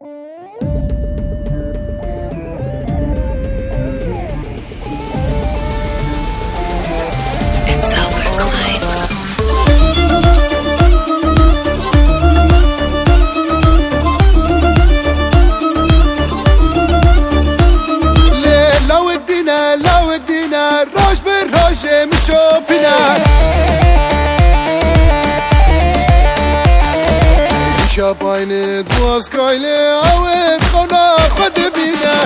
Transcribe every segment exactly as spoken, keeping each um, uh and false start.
It's Albert Klein. Lê lawit dîne, lawit dîne, roj bi rojê min şopîne. Îşa baynê Dwaskaylê awêt xewna xwe dibîne.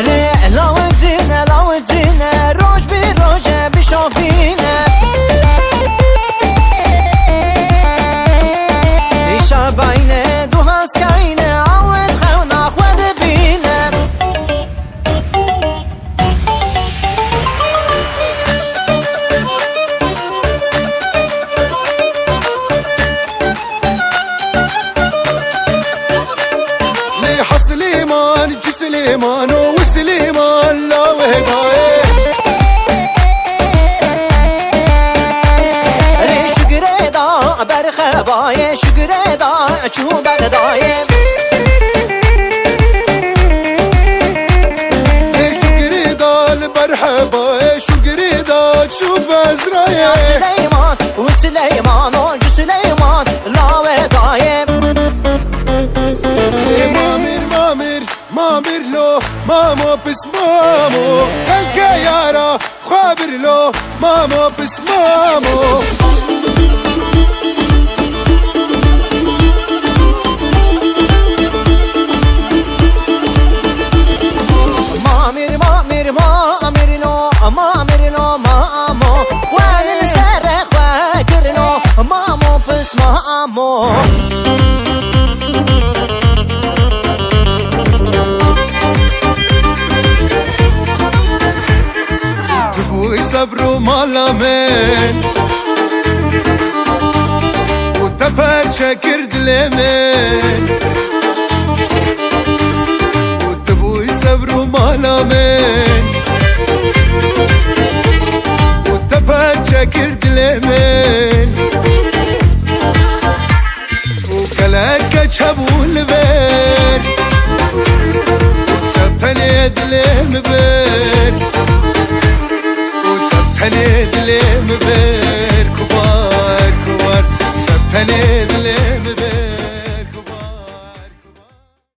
Lê lawitîne, lawitîne, roj bi rojê bişopîne. Îşa baynê Dwaskaylê awêt xewna xwe dibîne. Lê ha Silêman, ci Silêman û wi Silêman lawê dayê. Lê şugirê da berxebayê, şugirê da çû bexdayê. Lê şugirê da li berxebayê, şugirê da çû bezrayê. Sileyman û Sileyman û ci Sileyman lawê dayê. Ê mamir, mamir, mamir lo, mamo pis mamo. Xelke yara xwe bir lo, mamo pis mamo. Mamir, mamir, mamir lo, mamir lo, mamo. Xwe li ser xwe kirino, mamo pis mamo. Tu bûyî sebr û mala min û te perçe kir dilê min. Û tu bûyî sebr û mala min û te perçe kir dilê min. Û gelek keç hebû li vir, te tenê dilê min bir.